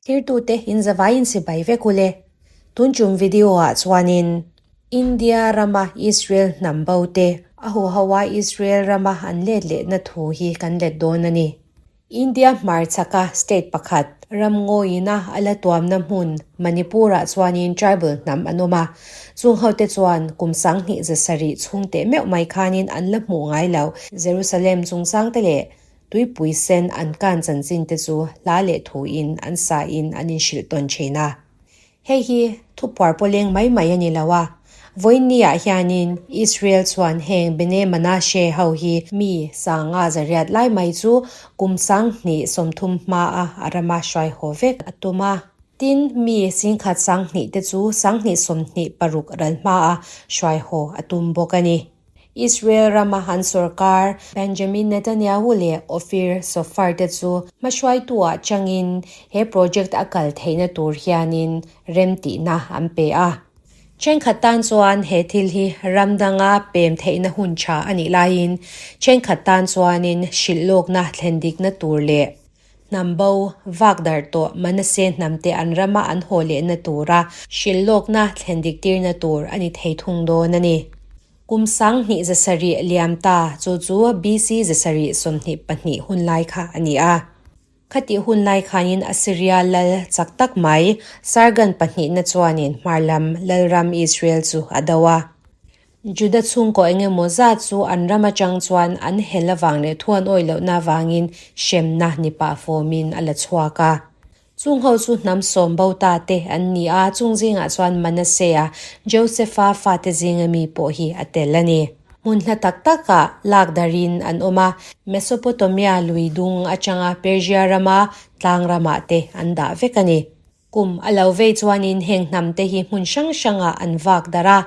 Thirtute in zavaiin sipai vek ule. Tun tum video ah chuanin India rama Israel hnam bo te a huho a Israel rama an let lehna thu hi kan let dawn a ni. India hmarchhaka state pakhat, ramngawiina a la tuamna hmun Manipur-ah chuanin tribal hnam an awm a. Chung hote chuan kum 20 zasarih chhung teh meuh mai khanin an la hmuh ngai lo. Jerusalem chungchangte leh tuipui sen an kan chanchin te chu hla leh thuin an sain an inhrilh tawn thin a. Hei hi thupuar pawleng mai mai a ni lo a, vawiinniah hianin Israel chuan heng Bnei Manashe ho hi mi sanga zariat lai mai chu kum 2030 hmaa a rama hruai haw vek a tum a. Tin, mi singkhat 20 te chu 2026 ral hmaa hruai haw a tum bawk a ni. Israel rama an sorkar Benjamin Netanyahu leh Ofir Sofer te chu hmahruaituah changin he project a kal theihna tur hianin remtihna an pe a. Thenkhat tan chuan he thil hi ram danga pem theihna hun tha a nih laiin thenkhat tan chuanin hrilhlawkna thlen dikna tur leh hnam bo vak darh tawh Manase hnamte an rama an haw lehna tura hrilhlawkna thlen dik tirna tur a ni thei thung dawn a ni. Kum 2007 liam ta chu chu BC 722 hun lai kha a ni a. Khatih hun lai khanin Assyria lal chak tak mai Sargon pahnihna chuanin hmar lam lalram Israel chu a do a. Juda chhungkaw eng emaw zat chu an ram atang chuan an hel avang leh thu an awih lohna avangin hremna ni pah fawmin a la chhuak a. Chung ho chu hnam sawm bo ta te an ni a, chung zingah chuan Manasseh-a Joseph-a fate zinga mi pawh hi a tel a ni. Hmun hla tak takah lak darin an awm a, Mesopotamia lui dung atanga Persia rama tlang ramah te an dah vek a ni. Kum a lo vei chuanin heng hnam te hi hmun hrang hrangah an vak darh a,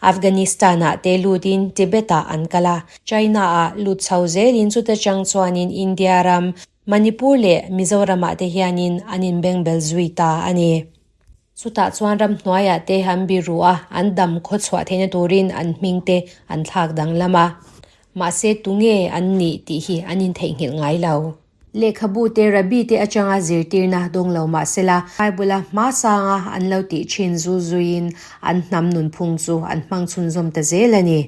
Afghanistan-ah te lutin Tibet-ah an kal a, China-ah lut chho zelin chuta chang chuanin India ram, Manipur leh Mizoram-ah te hianin an inbengbel zui ta a ni. Chutah chuan ramhnuaiah te an biru a, an dam khawchhuah theihna turin an hming te an thlak danglam a. Mahse tunge an nih tih hi an intheihnghilh ngai lo. Lehkhabu te Rabbi te atanga zirtirna dawng lo mah sela, Bible-a hma sanga an lo tih thin zu zuiin an hnam nunphung chu an hmang chhunzawm ta zel a ni.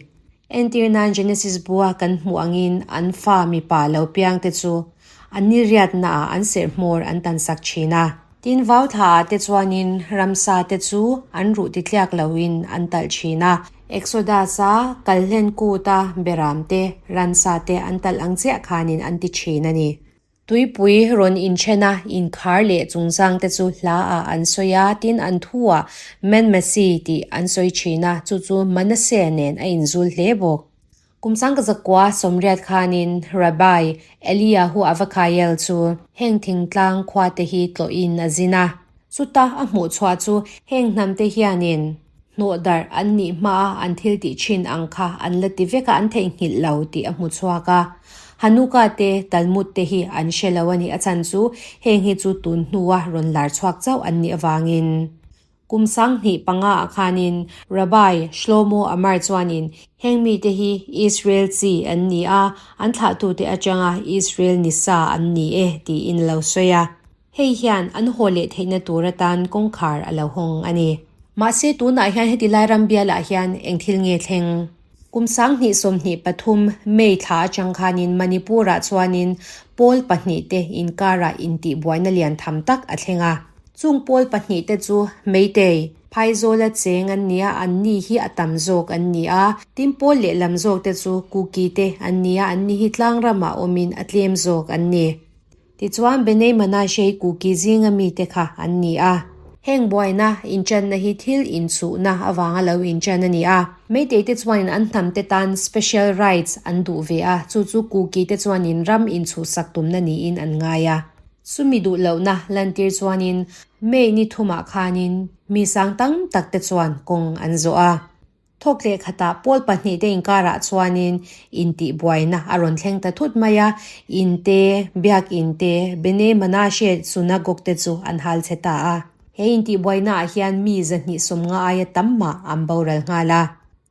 Entir nan Genesis bua kan hmuh angin an fa mipa lo piang te chu an ni riatnaah an serh hmawr an tansak thin a. Tin vau thlaah te chuanin ramsa te chu an ruh titliak loin an talh thin a. Exodus-a kalhlen kuta beram te, ransa te an talh ang chiah khanin an ti thin a ni. Tuipui rawn inthena inkhar leh chungchang te chu hlaah an sawi a, tin an thuah Manmasi tih an sawi thin a, chu chu Manasseh nen a inzul hle bawk. Kum 1980 khanin Rabbi Eliyahu Avakayel chu heng thingtlang khuate hi tlawhin a zin a. Chuta a hmuh chhuah chu heng hnamte hianin hnawh darh an nih hmaa an thil tih thin ang kha an la ti vek a, an theihnghilh lo tih a hmu chhuak a. Hanukkah te, Talmud te hi an hre lo a nih a chhan chu heng hi chu tun hnua rawn lar chhuak chauh an nih avangin. Kum 2005 ah khanin Rabbi Shlomo Amar chuanin heng mite hi Israel chi an ni a, an thlahtute atanga Israel ni sa an ni e tiin a lo sawi a. Hei hian an haw leh theihna tur atan kawngkhar a lo hawng a ni. Mahse tunah hian heti lai ram bialah hian eng thil nge thleng? Kum 2023 May thla atang khanin Manipur-ah chuanin pawl pahnihte inkarah intihbuaina lian tham tak a thleng a. Chung pawl pahnihte chu Meitei, Phaizawla cheng an ni a, anni hi a tam zawk an ni a. Tin pawl lehlam zawkte chu Kuki te an ni a, anni hi tlang ramah awmin a tlem zawk an ni. Tichuan Bnei Manashe Kuki zinga mite kha an ni a. Heng buaina inchanna hi thil inchuhna avanga lo inchan a ni a. Meitei te chuanin an hnam te tan special rights an duh ve a, chu chu Kuki te chuanin ram inchhuhsak tumna niin an ngai a. Chumi duh lohna lantir chuanin May ni thumah khanin mi sang tam tak te chuan kawng an zawh a. Thawk leh khatah pawl pahnih te inkarah chuanin intihbuaina a rawn thleng ta thut mai a, in te, biakin te, Bnei Manashe Synagogue te chu an hal chhe ta a. He intihbuainaah hian mi 250 aia tam mah an boral nghal a.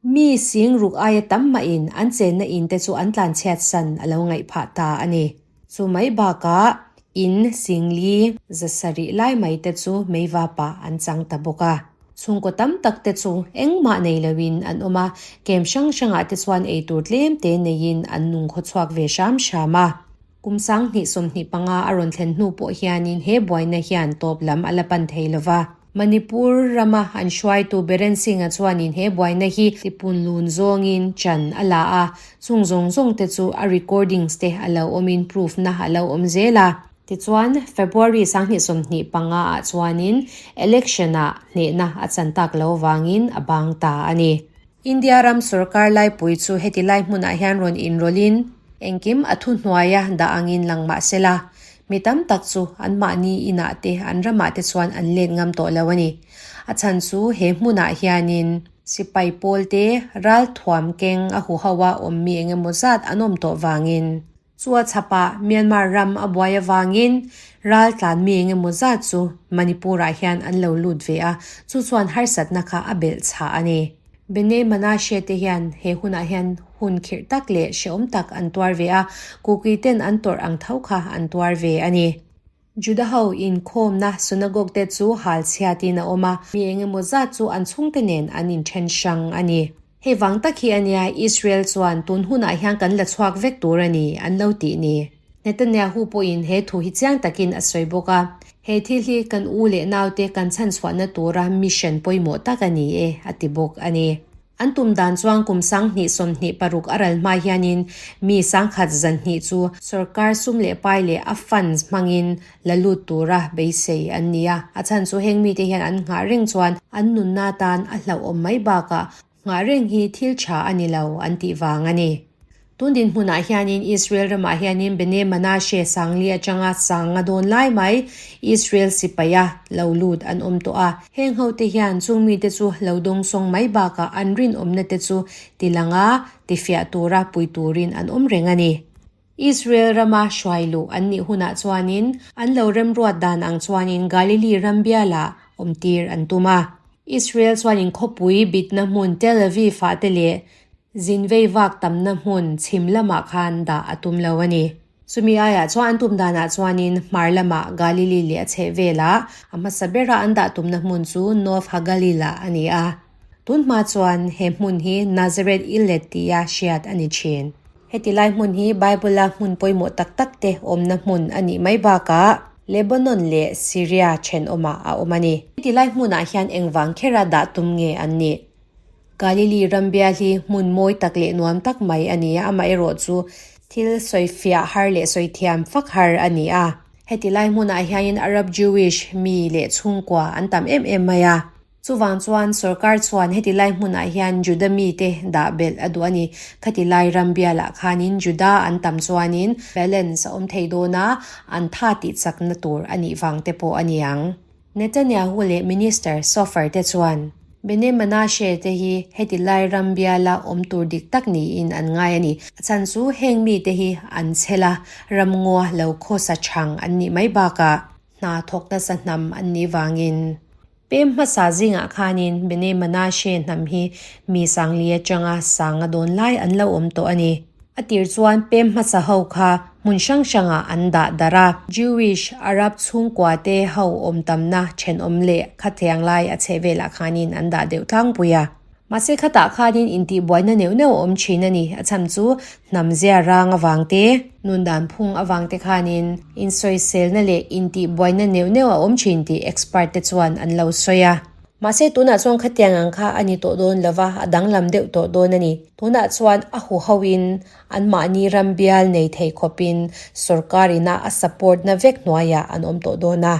Mi sing ruk aia tam mahin an chenna in te chu an tlanchhiat san a lo ngaih phah ta a ni. Chu mai bakah in singli zasarih lai mai te chu meivapa an chang ta bawk a. Chhungkaw tam tak te chu engmah nei loin an awm a, kem hrang hrangah te chuan eitur tlem te neiin an nung khawchhuak ve hram hram a. Kum 2025 a rawn thlen hnu pawh hianin he buaina hian tawp lam a la pan thei lo va. Manipur rama an hruaitu Biren Singh-a chuanin he buaina hi tipunlun zawngin chan a la a, chung zawng zawng te chu a recordings te a lo awmin proof na a lo awm zel a. Tichuan, February 2025 ah chuanin election ah hnehna a chan tak lo vangin a bang ta a ni. India ram sorkar laipui chu heti lai hmunah hian rawn inrawlhin engkim a thuhnuaia dah angin lang mah se la, mi tam tak chu anmahni inah te an ramah te chuan an let ngam tawh lo a ni. A chhan chu he hmunah hianin sipai pawl te ralthuam keng a huho a awm mi engemaw zat an awm tawh vangin Chu a chhapah Myanmar ram a buai avangin raltlan mi engemaw zat chu Manipur-ah hian an lo lut ve a, chu chuan harsatna kha a belh chhah a ni. Bnei Manashe te hian he hunah hian hun khirh tak leh hrehawm tak an tuar ve a, Kuki ten an tawrh ang tho kha an tuar ve a ni. Juda ho inkhawmna synagogue te chu hal chhiatin a awm a, mi engemaw zat chu an chhungte nen an inthen hrang a ni. Hei vang tak hi a nia Israel chuan tun hunah hian kan la chhuak vek tur a ni an lo tih ni. Netanyahu pawhin he thu hi chiang takin a sawi bawk a, he thil hi kan u leh naute kan chhanchhuahna tura mission pawimawh tak a ni e a ti bawk a ni. An tum dan chuan kum 2026 a ral hma hianin mi 10,000 zanhnih chu sorkar sum leh pai leh a funds hmangin la lut tura beisei an ni a. A chhan chu heng mite hian an nghah reng chuan an nunna tan a hlauhawm mai bakah nghah reng hi thil tha a ni lo an tih vang a ni. Tun dinhmunah hianin Israel ramah hianin Bnei Manashe sangli atanga sanga dawn lai mai Israel sipaia lo lut an awm tawh a. Heng hote hian chung mite chu lo dawngsawng mai bakah an rinawmna te chu tilanga tifiah tura pui turin an awm reng a ni. Israel rama hruai luh an nih hunah chuanin an lo remruat dan ang chuanin Galilee ram bialah awmtir an tum a. Israel chuanin khawpui bitna hmun Tel Aviv-ah te leh Zin vei vak tamna hmun chhim lamah khan dah a tum lo a ni. Chumi aiah chuan an tum danah chuanin hmar lamah Galili leh a chheh velah a hmasa bera an dah tumna hmun chu Nof HaGalil-ah a ni a. Tun hma chuan he hmun hi Nazareth Illet tia hriat a ni thin. Heti lai hmun hi Bible-a hmun pawimawh tak tak te awmna hmun a nih mai bakah Lebanon leh Syria thenawmah a awm a ni. Heti lai hmunah hian engvang khera dah tum nge an nih? Galili ram bial hi hmun mawi tak leh nuam tak mai a ni a, amaherawh chu thil sawifiah har leh sawithiam fak har a ni a. Heti lai hmunah hianin Arab Jewish mi leh chhungkua an tam em em mai a. Chuvang chuan sorkar chuan heti lai hmunah hian Juda mite dah belh a duh a ni. Khati lai ram bialah khanin Juda an tam chuanin balance a awm thei dawn a, an tha tih chakna tur a nih vang te pawh a ni ang. Netanyahu leh Minister Sofer te chuan Bnei Manashe te hi heti lai ram biala awm tur dik tak niin an ngai a ni. A chhan chu heng mite hi an chhel a, ram ngaw lo khawsa chhang an nih mai bakah hna thawk nasa hnam an nih vangin. Pem hmasa zingah khanin Bnei Manashe hnam hi mi sangli atanga sanga dawn lai an lo awm tawh a ni. A tir chuan pem hmasa ho kha hmun hrang hrangah an dah darh a. Jewish, Arab chhungkua te ho awm tamna thenawm leh khathiang lai a chheh velah khanin an dah deuh tlangpui a. Mahse khatah khanin intihbuaina neuh neuh a awm thin a ni. A chhan chu hnam zia rang avang te, nun dan phung avang te khanin insawiselna leh intihbuaina neuh neuh a awm thin tih expert te chuan an lo sawi a. Mahse tunah chuan khatiang ang kha a ni tawh dawn lo va, a danglam deuh tawh dawn a ni. Tunah chuan a huhoin anmahni ram bial nei thei khawpin sorkar ina a support na vek hnuaiah an awm tawh dawn a.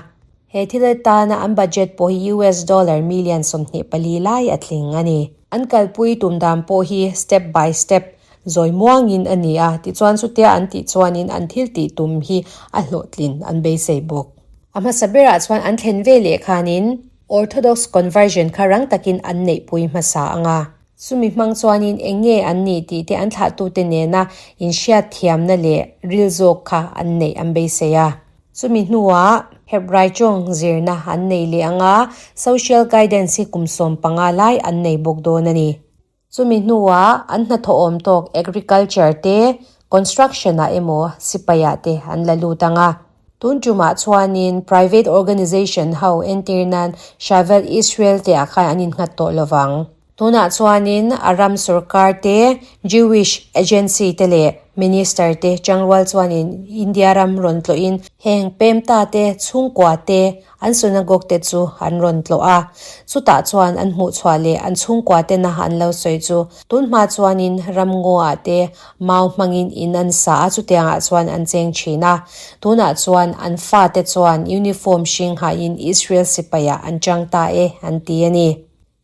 He thil atana an budget pawh hi US dollar million 24 lai a tling a ni. An kalpui tum dan pawh hi step by step zawi muangin a ni a, tichuan chutia an tih chuanin an thil tih tum hi a hlawhtlin an beisei bawk. A hmasa berah chuan an thlen ve leh khanin Orthodox conversion kha rang takin an neihpui hmasa ang a. Chumi hmang chuanin eng nge an nih tih te an thlahtute nena inhriatthiamna leh ril zawk kha an neih an beisei a. Chumi hnuah Hebraichawng zirna an nei leh ang a, social guidance hi kum 15 lai an nei bawk dawn a ni. Chumi hnuah an hnathawh awm tawk agriculture te, construction ah emaw sipai ah te an la lut ang a. Tun tumah chuanin private organization ho entir nan Shavel Israel te ah khan an innghat tawh lovang. Tunah chuanin a ram sorkar te, Jewish agency te leh minister te changrual chuanin India ram rawn tlawhin heng pemta te, chhungkua te, an synagogue te chu an rawn tlawh a. Chutah chuan an hmuhchhuah leh an chhungkua tena an lo sawi chu tunhma chuanin ramngaw-ah te mau hmangin in an sa a, chutiangah chuan an cheng thin a. Tunah chuan an fate chuan uniform hring hain Israel sipaiah an chang ta e an ti a ni.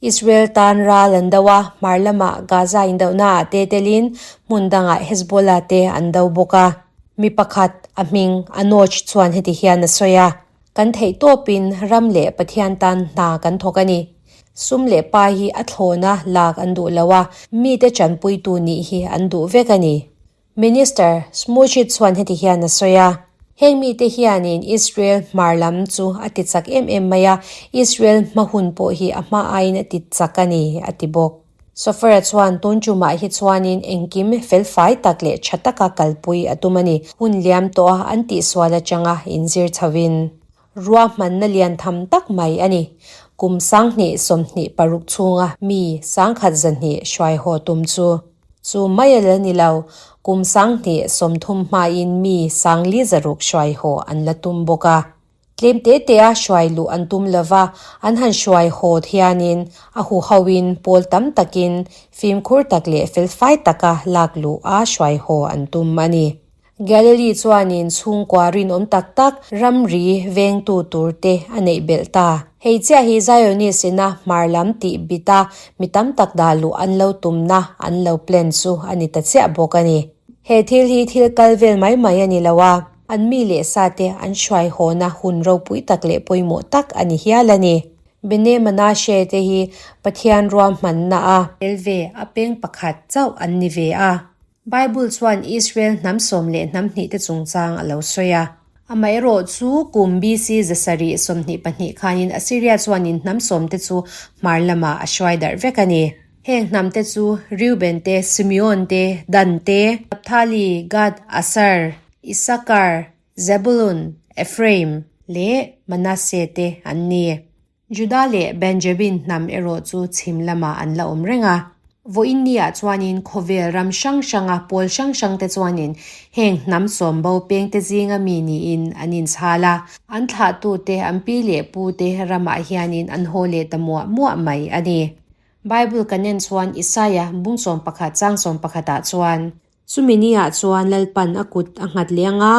Israel tan ral an do a, hmar lamah Gaza indohnaah te telin hmun dangah Hezbollah te an do bawk a. Mi pakhat, a hming, Anoj chuan heti hian a sawi a, Kan theih tawpin ram leh Pathian tan hna kan thawk a ni. Sum leh pa hi a thlawna lak an duh lo a, mite tanpuitu nih hi an duh vek a ni. Minister Smotrich chuan heti hian a sawi a, Heng mite hianin Israel hmar lam chu a ti chak em em mai a, Israel hma hun pawh hi a hma aiin a ti chak a ni, a ti bawk. Sofer-a chuan tun tumah hi chuanin engkim felfai tak leh tha taka kalpui a tum a ni. Hun liam tawh a an tihsual atanga inzir chhovin ruahmanna lian tham tak mai a ni. Kum 2026 chhunga mi 1002 hruaihaw tum chu chu mai a la ni lo. Kum 2030 hmain mi 4,600 hruaihaw an la tum bawk a. Tlem te te a hruai luh an tum lova, an han hruai haw hianin a huhoin pawl tam takin fimkhur tak leh felfai taka lak luh a hruai haw an tum a ni. Galilee chuanin chhungkua rinawm tak tak ramri vengtu turte a neih belh ta. Hei chiah hi Zionist ina hmar lam tih bita mi tam tak dah luh an lo tumna an lo plan chu a ni ta chiah bawk a ni. He thil hi thil kal vel mai mai a ni lo a, an mi leh sate an hruai hawna hun ropui tak leh pawimawh tak a ni hial a ni. Bene Manashe te hi Pathian ruahmanna a tel ve a peng pakhat chauh an ni ve a. Bible chuan Israel hnam sawm leh hnam hnih te chungchang a lo sawi a. Amaherawh chu kum BC 722 khanin Assyria chuanin hnam sawm te chu hmar lamah a hruai darh vek a ni. Heng hnam te chu Reuben te, Simeon te, Dan te, Naphtali, Gad, Aser, Issachar, Zebulun, Ephraim leh Manasseh te an ni. Juda leh Benjamin hnam erawh chu chhim lamah an la awm reng a. Vawiin niah chuanin khawvel ram hrang hranga pawl hrang hrangte chuanin heng hnam sawmbo pengte zinga mi niin an inchhal a. An thlahtute, an pi leh pute ramah hianin an haw leh ta muah muah mai a ni. Bible kan en chuan Isaia bung 11 chang 11 ah chuan. Chumi niah chuan Lalpan a kut a nghat leh ang a,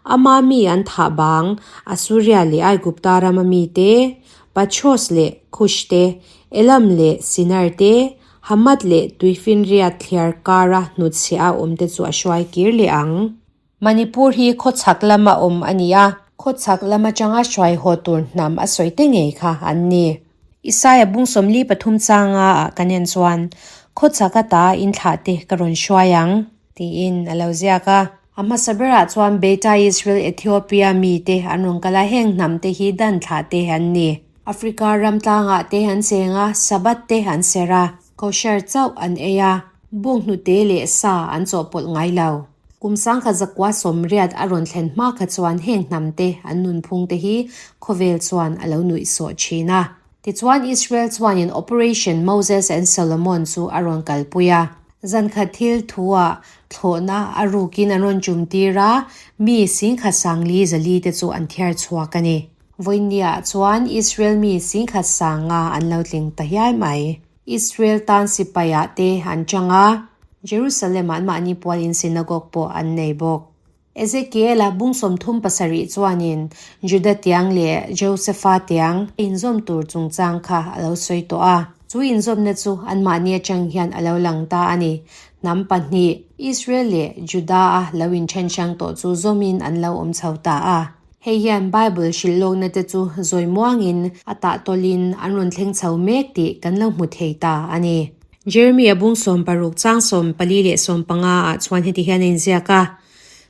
ama mi an thah bang, Asuria leh Aigupta rama mite, Pathros leh Kush te, Elam leh Sinar te, Hamath leh Tuifinriat thliar kara hnutchhiah a awmte chu a hruai kir leh ang. Manipur hi khawchhak lama awm a ni a, khawchhak lam atanga hruai haw tur hnam a sawi te ngei kha an ni. Isaia bung 43 changa ah kan en chuan, Khawchhak ata inthlah te ka rawn hruai ang, tiin a lo ziak a. A hmasa berah chuan Beta Israel Ethiopia mite an rawn kal a, heng hnam te hi dan thlah te an ni. Africa ram tlangah te an cheng a, Sabbath te an serh a, kosher chauh an ei a, bawnghnute leh sa an chawhpawlh ngai lo. Kum 1980 a rawn thlen hma kha chuan heng hnam te an nunphung te hi khawvel chuan a lo nuih sawh thin a. Tichuan Israel chuanin Operation Moses and Solomon chu a rawn kalpui a. Zankhat thil thu-ah thlawhna a rukin an rawn tum tir a, mi 10,400 zali te chu an thiar chhuak a ni. Vawiinniah chuan Israel mi 10,500 an lo tling ta hial mai. Israel tan sipaiah te an chang a, Jerusalem-ah anmahni pualin synagogue pawh an nei bawk. Ezekiel-a bung 37 chuanin Juda tiang leh Josefa tiang inzawm tur chungchang kha a lo sawi tawh a. Chu inzawmna chu anmahni atang hian a lo lang ta a ni. Hnam pahnih, Israel leh Juda-a lo inthen hrang tawh chu zawmin an lo awm chho ta a. Hei hian Bible hrilhlawkna te chu zawi muangin a tahtawlin an rawn thleng chho mek tih kan lo hmu thei ta a ni. Jeremia bung 60 chang 14 leh 15 ah chuan heti hian a inziak a,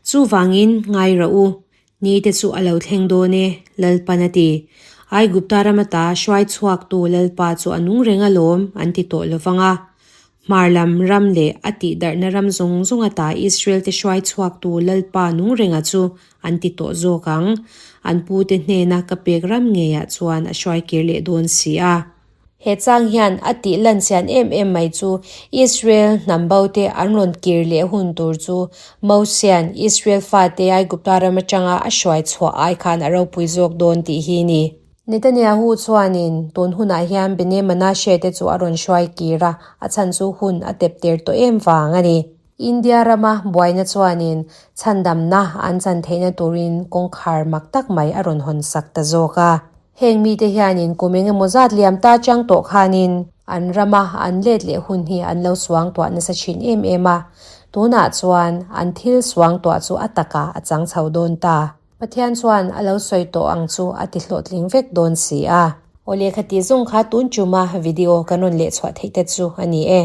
Chuvangin ngai rawh u, ni te chu a lo thleng dawn e, Lalpan a ti. Aigupta ram ata hruai chhuaktu Lalpa chu a nung reng alawm, an ti tawh lovang a. Hmar lam ram leh a tihdarhna ram zawng zawng ata Israel te hruai chhuaktu Lalpa nung renga chu an ti tawh zawk ang. An pute hnena ka pek ram ngeiah chuan a hruai kir leh dawn si a. He chang hian a tih lan chian em em mai chu Israel hnam bo te an rawn kir leh hun tur chu Mosia'n Israel fate Aigupta ram atanga a hruai chhuah ai khan a ropui zawk dawn tih hi ni. Netanyahu chuanin tun hunah hian Bnei Menashe te chu a rawn hruai kir a, a chhan chu hun a tep ter tawh em vang a ni. India rama buaina chuanin chhandamna an chan theihna turin kawngkhar mak tak mai a rawn hawn sak ta zawk a. Heng mite hianin kum eng emaw zat liam ta chang tawh khanin an rama an let leh hun hi an lo suang tuah nasa thin em em a, tunah chuan an thil suang tuah chu a takah a chang chho dawn ta. Pathian chuan a lo sawi tawh ang chu a ti hlawhtling vek dawn si a. Aw lehkha tih zawng kha tun tuma video kan rawn lehchhuah theih te chu a ni e.